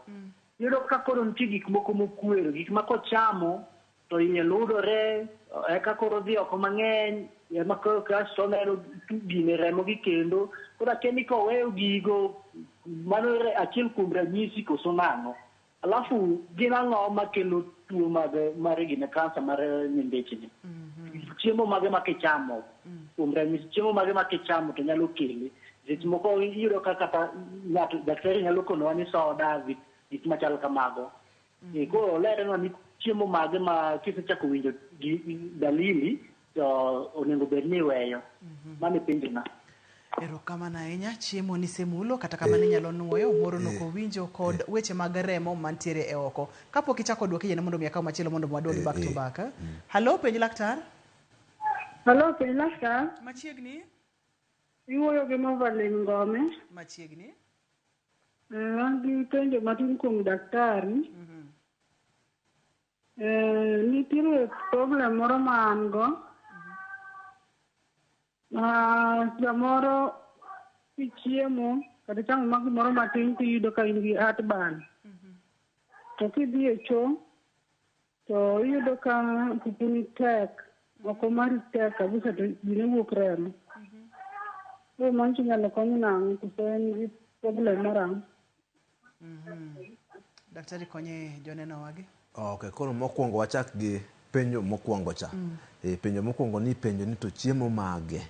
Iyudo ka koro nitie gik moko mokwero, gik ma kochamo to iye ludore, eka koro dhi oko mang'eny, ema koro kasto oneno gine remo gi kendo. Koro akia ni koweyo gigo, mano achiel kuom ranyisi koso nang'o. Alafu gin ang'o makelo tuo mag mar gine kansa mar nyimbichni? Chiemo mage ma kichamo, kuom ranyisi chiemo mage ma kichamo to nyalo kele. Seche moko iyudo ka kata ng'ato daktari nyalo konowa ni soda, gik machal kamago. Koro oleronwa ni chiemo mage ma kisechako winjo dalili to onego bed ni iweyo. Mano e penjona. Erokamano ahinya, chiemo nisemulo kata kamano inyalo nuoyo moro nok owinjo kod weche mag remo mantiere e oko. Kapok ichako duoke yiena mondo mi akaw machielo mondo waduogi back to back. Halo, penj laktar. Halo, penj laktar. Machiegni. Iwuoyo gi Movalin Ngome. Machiegni. An gi penjo matin kuom daktari. Nitiere problem moro ma an go. Samoro kichiemo kata ichamo ma gimoro matin tiyudo ka in gi heartburn. To kidhi e cho to iyudo ka pupuni tek, oko mari tek kabisa to gine wuok remo. Koro mano to inyalo kony nang'o koso en gi problem moro amora? Daktari konye joneno wagi. Okay, koro mokwongo wachak gi penjo mokwongo cha. Penjo mokwongo ni penjo ni to chiemo mage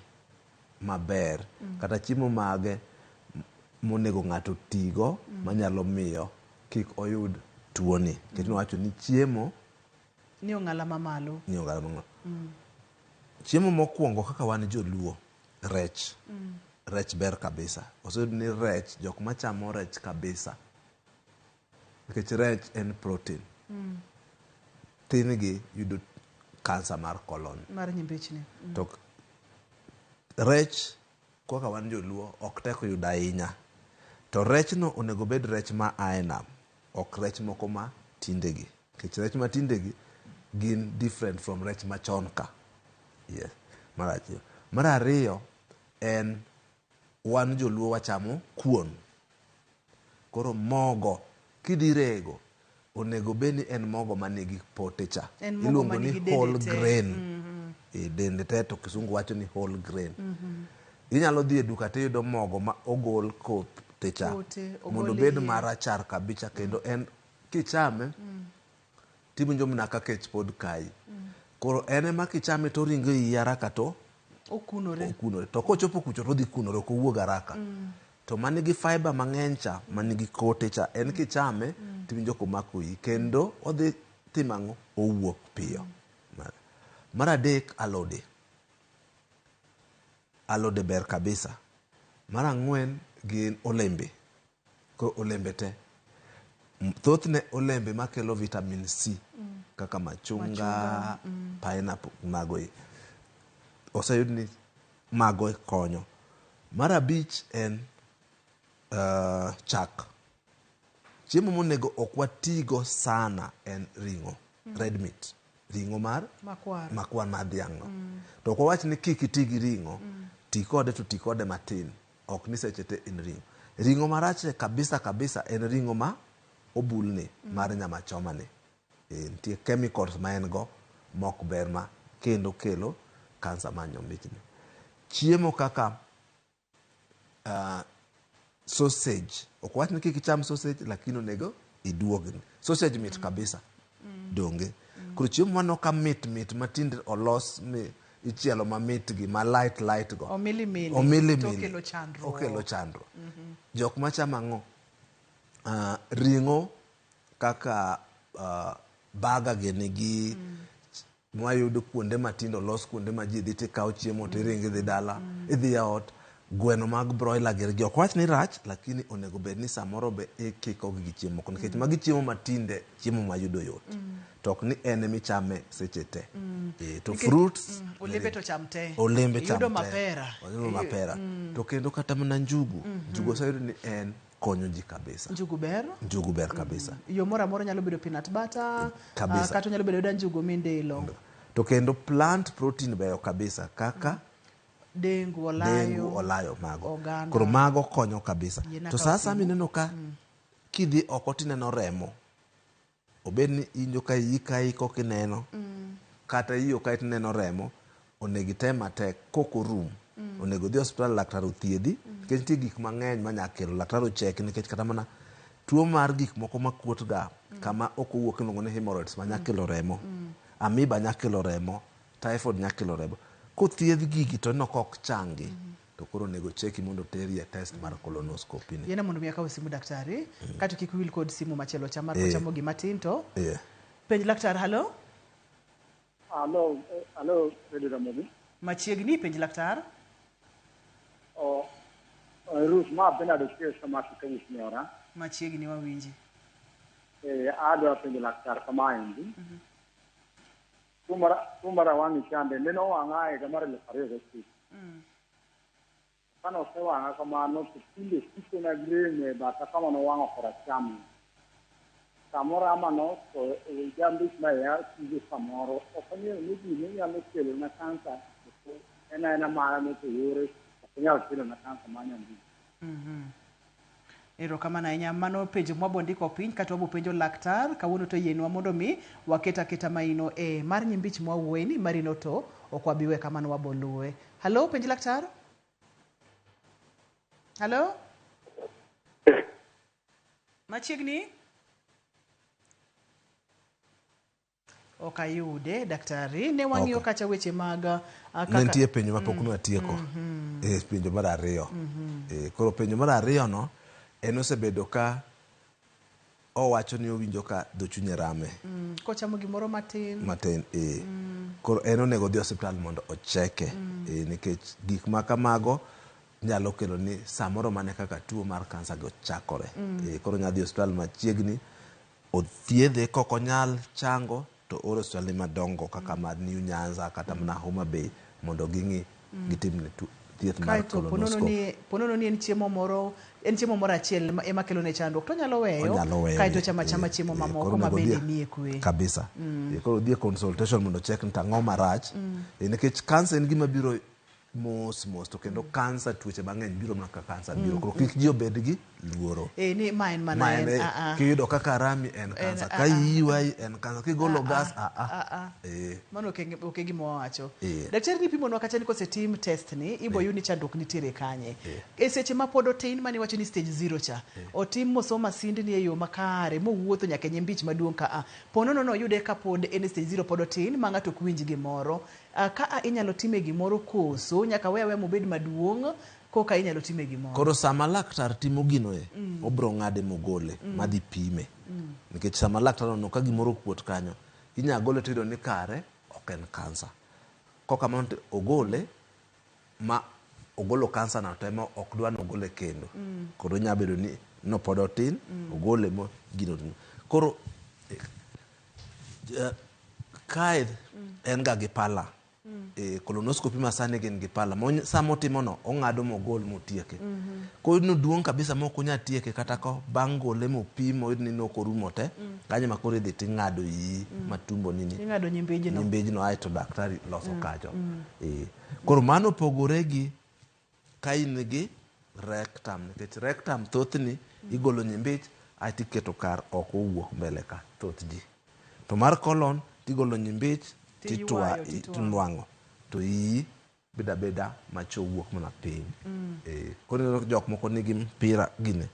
maber kata chiemo mage monego ng'ato tigo manyalo miyo kik oyud tuoni. Nikech nowacho ni chiemo Ni ong'ala mamalo. ni ong'ala mamalo. Chiemo mokwongo kaka wan joluo, rech. Rech ber kabisa. Oseyud ni rech, jok machamo rech kabisa. Nikech rech en protein. Thin gi yudo kansa mar colon. Mar nyimbichni. To rech kaka wan joluo ok tek yudo ahinya. To rechno onego bed rech ma ae nam, ok rech moko ma tindegi. Nikech rech ma tindegi gin different from rech machon ka. Yes. Mar achiel. Mar ariyo en wan joluo wachamo kuon. Koro mogo kidhi rego onego bed ni en mogo manigi pote cha. En mogo Iluongo ni manigi dende whole te. grain. Dende te to kisungu wacho ni whole grain. Inyalo dhi e duka tiyudo mogo ma ogol kote cha Pote, ogol mondo obed iye. marachar kabisa kendo en kichame tiwinjo mana ka kech pod kayi. Koro en ema kichame to oringo iyi haraka to Okunore. okunore. To kochopo kucho to odhi kunore ok owuog haraka. To manigi fiber mang'eny cha, manigi kote cha, en kichame tiwinjo komako iyi kendo odhi timo ang'o? Owuok piyo. Mar adek, alode. Alode ber kabisa. Mar ang'wen gin olembe. Koro olembe te. Thothne olembe makelo vitamin C kaka machunga, Machunga, pineapple mago e. Oseyud ni mago konyo. Mar abich en chak. Chiemo monego ok watigo sana en ring'o, red meat. Ring'o mar Makwar. makwar mar dhiang' no. To ok wawach ni kik iti gi ring'o, ti kode to ti kode matin. Ok ni seche te en ring'o. Ring'o marach kabisa kabisa en ring'o ma obulni mar nyama choma ni. Nitie chemicals ma en go mok ber ma kendo kelo kansa mar nyombich ni. Chiemo kaka sausage. Ok wach ni kik icham sausage lakini onego iduogni. Sausage mit kabisa. Donge. Koro chiemo mano ka mit mit matinde olos mi ichielo mamit gi ma light light go. Omili mili. Omili To mili. okelo chandruok. Okelo chandruok. Jok machamo ang'o? Ring'o kaka baga gini gi mwayudo kuonde matindo olos kuonde ma ji dhi tikawo chiemo tiringo idhi dala idhi e ot gweno mag broiler gir gi ok wach ni rach lakini onego bed ni samoro be ikiko gi chiemo moko nikech magi chiemo matinde chiemo mayudo yot to ok ni en emichame seche te. To fruits Olembe to cham te. olembe cham Iyudo te. mapera. Oyudo mapera to kendo kata mana njugu njugu oseyud ni en konyo ji kabisa. Njugu ber. Njugu ber kabisa. Yo moro amora nyalo bedo peanut butter. Kabisa. Kata onyalo bedo abeda njugu mindilo. To kendo plant protein beyo kabisa kaka Dengu, olayo. dengu, olayo mago. Oganda. Koro mago konyo kabisa. Yiena To kawo sa simu. asaya mineno ka kidhi oko tineno remo, obed ni injo ka iyi kayi koka ineno, kata iyo kae tineno remo, onego item matek kok orum. Onego odhi e osiptal laktar othiedhi, nikech nitie gik mang'eny manya kelo. Laktar ocheki nikech kata mana tuo mar gik moko makuot ga kama ok owuok iluongo ni hemorrhoids ma nya kelo remo. Amoeba nya kelo remo, typhoid nya kelo remo. Kothiedh gigi to ineno ka ok changi, to koro onego cheki mondo oteri e test mar colonoscopy ni. Yiena mondo mi akaw simu daktari. Kato kik wil kod simu machielo cha mar kochamo gima tin to. Penj laktar, halo? Alo, alo, Radio Ramogi. Machiegni, penj laktar. O, Ruth, ma Bernard Ochieng' Samaki Kawuok Nyora. Machiegni wawinji. Adwa penjo laktar kamaendi. Tuo mar wang' chande nene owang'a e higa mar 2009. Kane osewang'a kamano to tinde sikona gi rem e batha kama nowang'o koracham. Samoro amano to jambich ma iya tugo samoro. Ok ang'eyo ni gini nyalo kelona kansa en aena mara ni to yore ok onyal kelona kansa mar nyambich. Erokamano ahinya. Mano penjo mwabo ndiko piny kata wabo penjo laktar. Kawuono to yienwa mondo mi waket aketa maino e mar nyimbich mwawuoyeni marino to ok wabi we kamano wabo luwe. Halo, penj laktar. Halo? Machiegni? Ok ayude daktari. Ne wang'iyo kacha weche mag kaka Ne nitie penjo mapok nwatieko. Penjo mar ariyo. Koro penjo mar ariyo no en osebedo ka owacho ni owinjo ka dho chunye rame. Kochamo gimoro matin. Matin, Koro en onego odhi osiptal mondo ocheke. Nikech gik ma kamago nyalo kelo ni samoro mane kaka tuo mar kansa go chakore. Koro nyalo dhi osiptal machiegni, othiedhe kok onyal chango to oro osiptande madongo kaka mar New Nyanza kata mana Homa Bay mondo ging'i gitimne thieth mar Kaeto colonoscopy. ponono ni en chiemo moro, en chiemo moro achiel ema kelo ne chandruok to onyalo weyo, Onyalo weyo, kaeto chama chama chiemo mamoko koro ma onego bende odhi- miye kwe. Kabisa. Koro odhi e consultation mondo check ni tang'o marach. Nikech kansa en gima biro mos mos to kendo kansa tuoche mang'eny biro mana ka kansa biro. Koro kik ji obed gi luoro. Ni ma en mana Ma en, en, kiyudo kaka rami en kansa, ka iyi en kansa, kigolo gas Mano ok e gima wawacho. Daktari ni pimonwa kacha ni kosetim test ni, ibo yud ni chandruok nitiere kanye. E seche ma pod otin mane iwacho ni stage 0 cha, otim mosom masindni e yo makare, mowuotho nyaka e nyimbich maduong' ka a. Po nono noyude ka pod en e stage 0 pod otin, ma ng'ato ok winj gimoro. Ka a inyalo time gimoro koso nyaka we aweya mobed maduong' koka inyalo time gimoro. Koro sama laktar timo gino e, obro ng'ade mogole, madhi pime. Nikech sama laktar oneno ka gimoro okuot kanyo, inya gole tiyudo ni kare ok en kansa. Kokamano to ogole ma ogolo kansa no to ema ok dwa ni ogole kendo. Koro nya bedo ni no pod otin, ogole mo gino timo. Koro kae en ga gi pala. Colonoscopy ma sani gin gi pala. Sama otimo no, ong'ado mogol motieke. Koro no duong' kabisa ma ok onya tieke kata ko bang' gole mopim oyud ni nok orumo te, kanyo ema koro idhi ting'ado iyi matumbo nini. Ing'ado nyimbijno. Nyimbijno aeto daktari loso kacho. Koro mano opogore gi ka in gi rectum, nikech rectum thothni igolo nyimbich aeto iketo kar oko owuok mbele ka thoth ji. To mar colon tigolo nyimbich titwa tinwang'o to iyi beda beda macho wuok mana piny. Koro ineno jok moko nigi mpira gine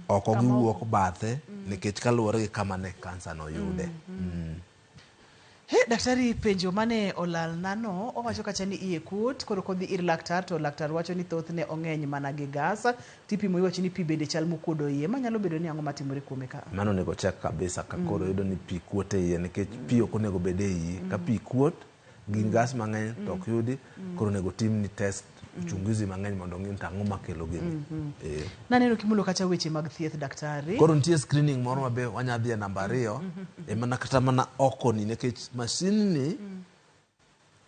oko giwuok bathe nikech kaluwore gi kama ne kansa no yude. He, daktari penjo mane olalna no owacho kacha ni iye kuot koro kodhi ir laktar to laktar wacho ni thothne ong'eny mana gi gas tipimo iwacho ni pi bende chal mokuodo iye manyalo bedo ni ang'o matimore kuome ka. Mano onego check kabisa ka koro yudo ni pi kuot e iye nikech pi ok onego bed e iyi. Ka pi kuot gi gas mang'eny to ok yudi, koro onego timni test uchunguzi mang'eny mondo ong'i ni to ang'o makelo gini. Naneno kimulo kacha weche mag thieth daktari. Koro nitie screening moro ma be wanya dhi e namba 2 e mana kata mana oko ni nikech masin ni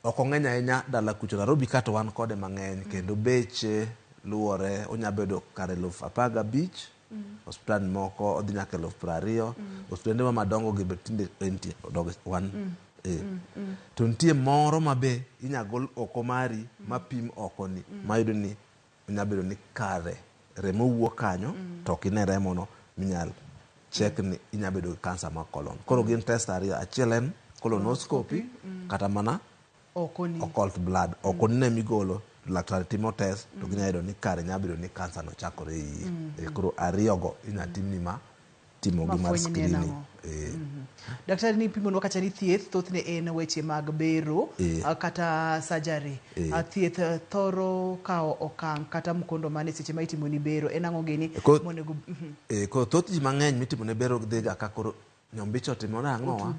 ok ong'eny ahinya dala kucho. Nairobi ka to wan kode mang'eny kendo beche luwore, onya bedo kar 15,000, osiptal moko odhi nyaka 20,000, osiptende ma madongo gi be tinde entie odok wan. To nitie moro ma be inya gol oko mari mapim oko ni mayudo ni onya bedo ni kare remo wuok kanyo to ok ine remo no minyal check ni inya bedo gi kansa mar colon. Koro gin test ariyo, achiel en colonoscopy kata mana oko ni occult blood. Oko ni ne migolo, laktar timo test to ginya yudo ni kare nya bedo ni kansa no chakore e iyi. Koro ariyo go inya timni ma timo gi mar screening. Daktari ni pimonwa kacha ni thieth thothne en weche mag bero kata surgery. Thieth thoro kawo okang' kata mkondo mane seche ma itimo ni bero en ang'o gini monego. Koro thoth ji mang'eny mitimo ne bero dhiga ka koro nyombich otimore ang'owa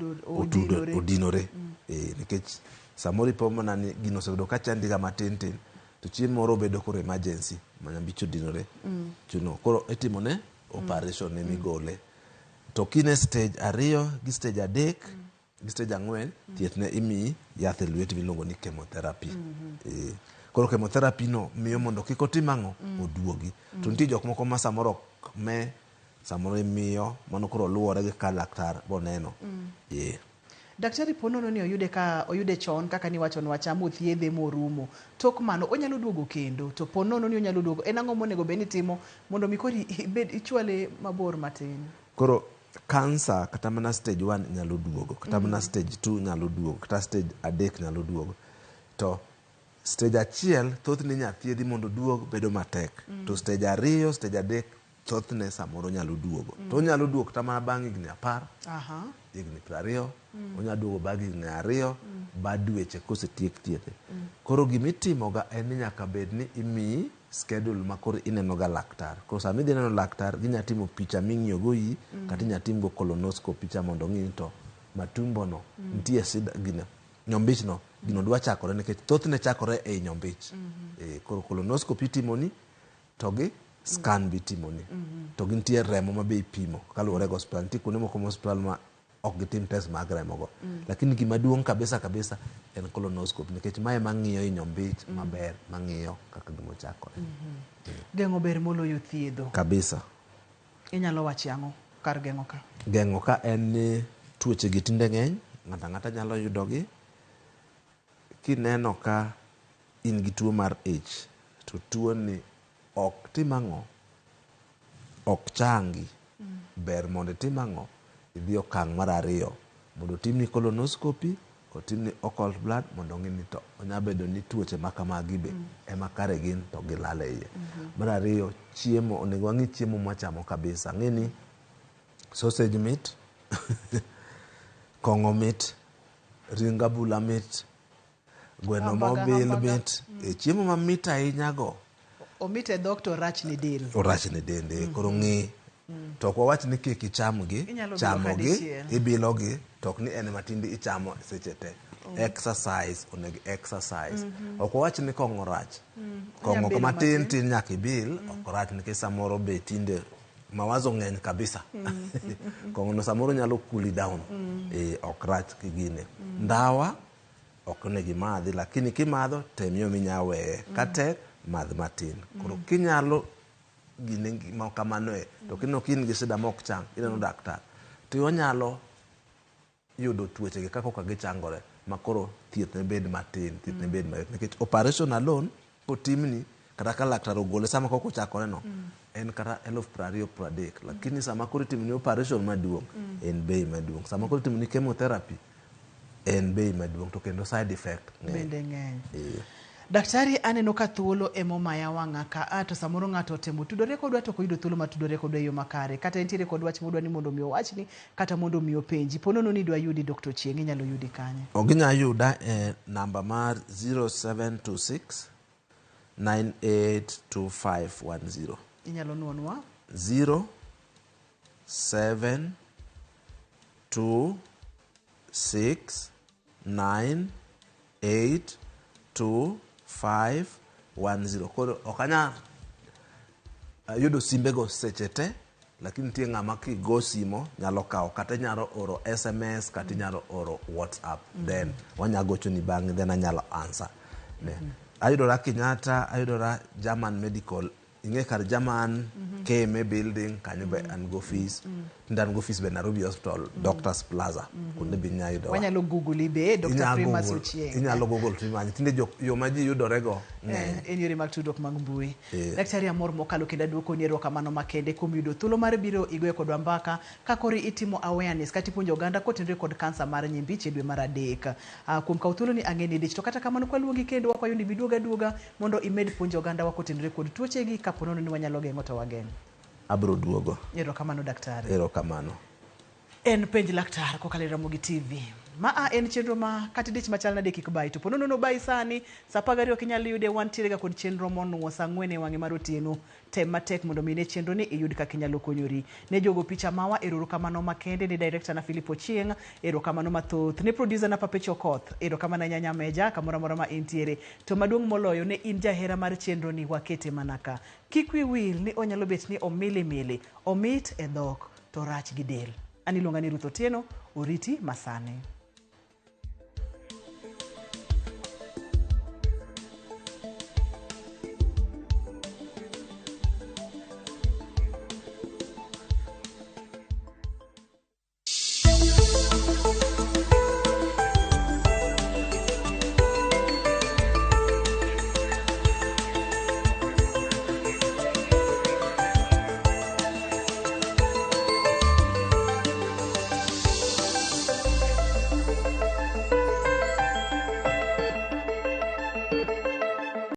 odinore. Nikech samoro ipo mana ni gino osebedo ka chandiga matin tin to chieng' moro obedo koro emergency ma nyombich odinore. Chuno koro itimo ne operation ne migole. To kine stage 2 gi stage 3 gi stage 4 thieth ne imiyi yath e lweti miluongo ni chemotherapy. Koro chemotherapy no miyo mondo kik otim ang'o oduogi. To nitie jok moko ma samoro ok me, samoro imiyo mano koro luwore gi ka laktar boneno. Daktari po nono ni oyude ka oyude chon kaka niwachonwa cha mothiedhe morumo. Tok mano onyalo duogo kendo to po nono ni onyalo duogo en ang'o monego bed ni timo mondo mi koro ibed ichwale mabor matin. Koro kansa kata mana stage 1 nyalo duogo, kata mana stage 2 nyalo duogo, kata stage 3 nyalo duogo. To stage 1 thothne inya thiedhi mondo oduog bedo matek. To stage 2, stage 3 thothne samoro nyalo duogo. To onyalo duogo kata mana bang' higni 10, higni 20, onyalo duogo bang' higni 2, bang' dweche kosetiek thiethe. Koro gimitimoga en ni nyaka bed ni imiyi schedule ma koro ineno ga laktar. Koro sama idhi neno laktar, ginya timo picha ming'iyo go iyi, kata inya timgo colonoscopy cha mondo ong'i ni to matumbo no nitie shida gino nyombich no gino dwa chakore nikech thothne chakore ei nyombich. Koro colonoscopy itimoni to gi scan be itimoni. To gintie remo ma be ipimo kaluwore gi osiptal. Nitie kuonde moko ma osiptal ma ok gitim test mag remo go. Lakini gima duong' kabisa kabisa en colonoscopy nikech mae mang'iyo i nyombich maber, mang'iyo kaka gima ochakore. Geng'o ber moloyo thiedho. Kabisa. Inyalo wacho ang'o kar geng'o ka? Geng'o ka en ni tuoche gi tinde ng'eny, ng'ato ang'ata nyalo yudogi. Kineno ka in gi tuo mar ich, to tuo ni ok tim ang'o, ok changi. Ber mondo itim ang'o, idhi okang' mar 2 mondo otimni colonoscopy, otimni occult blood mondo ong'i ni to onya bedo ni tuoche ma kamagi be ema kare gin to gilal e iye. Mar 2, chiemo, onego wang'i chiemo mwachamo kabisa. Ang'e ni sausage mit, kong'o mit, ring abula mit, Gweno Hamburger, mobil hamburger. mit. E, chiemo mamit ahinya go Omit e dhok to rach ne del. orach ne dende. Koro ng'i. To ok wawach ni kik ichamgi, Inyalo bilo chamogi, kadichiel. ibilogi, to ok ni en matindi ichamo seche te. Exercise, onego exercise. Ok wawach ni kong'o rach. Kong'o Inyalo bilo matin matin. tin nyaka ibil, ok rach nikech samoro be tinde mawazo ng'eny kabisa. Kong'o no samoro nyalo cool you down. Eh, ok rach kigine. Ndawa ok onego imadhi, lakini kimadho tem yo minya weye. Ka tek, madh matin. Koro kinyalo gine ma kamano e, to kineno ka in gi shida mok chang, ineno daktar. To onyalo yudo tuoche gi kaka gichangore ma koro thieth ne bed matin, thieth ne bed mayot. Nikech operation alone kotimni, kata ka laktar ogole sama kok ochakore no, en kata 20,000 30,000. Lakini sama koro itimoni operation maduong', en bei maduong'. Sama koro itimoni chemotherapy, en bei maduong' to kendo side effect ng'eny. Bende ng'eny. Eh. Daktari, aneno ka thuolo emomaya wang'a ka a to samoro ng'ato otemo tudore kodwa to ok oyudo thuolo mar tudore kodwa e yo makare kata entiere kod wach modwa ni mondo mi owachni kata mondo mi openji po nono ni idwa yudi Dr. Ochieng' inyalo yudi kanye? Oginya yuda e namba mar 0726 982510. Inyalo nuonwa 0 7 2 6 9 8 2 5 1 0. Koro ok anyal yudo simbego seche te, lakini nitie ng'ama kigo simo nyalo kawo, kata inyalo oro SMS, kata inyalo oro WhatsApp. Then wanya gochoni bang'e, then anyalo answer. Ne. Ayudora Kenyatta, ayudora German Medical ing'e kar German KMA building kanyo be an go office. Tinde an go office be Nairobi Hospital, Doctors Plaza. Kuonde be inya yudowa. Wanyalo google be Dr. Inyalo Primus Google- Ochieng'. Inyalo google timanye. Tinde yo ma ji yudorego ng'eny. En yore mag tudruok mag mbui. Eh. Daktari amor mokalo kendo aduokoni erokamano makende kuom yudo thuolo mar biro igoyo kodwa mbaka ka koro itimo awareness kata ipuonjo oganda kotenore kod kansa mar nyimbi ich e dwe mar 3. Kuom kawo thuolo ni ang'e ni dich to kata kamano kwaluongi kendo wakwayo ni biduoga aduoga mondo imed puonjo oganda wa kotenore kod tuochegi kapo nono ni wanyalo geng'o to wageng'. Abro duogo. Erokamano daktari. Erokamano. En penj laktar kokalo e Ramogi TV. Maa en chenro ma kata dich machal nade kik bayi to po nono bayi sani saa 12 ok inyal yude wantiere ga kod chenro monuo saa 4 e wang'e mar otieno. Tem matek mondo mi ne chenro ni iyud kaka inyalo konyori. Ne jogo picha mawa erokamano makende ne director na Philip Ochieng, erokamano mathoth ne producer na Papecho Okoth, erokamano ahinya Nyameja kamoro amora ma intiere. To maduong' moloyo ne in jahera mar chenro ni wakete mana ka. Kik wi wil ni onyalo bet ni omilimili, omit e dhok to rach gi del. An iluonga ni Ruth Otieno, oriti masani.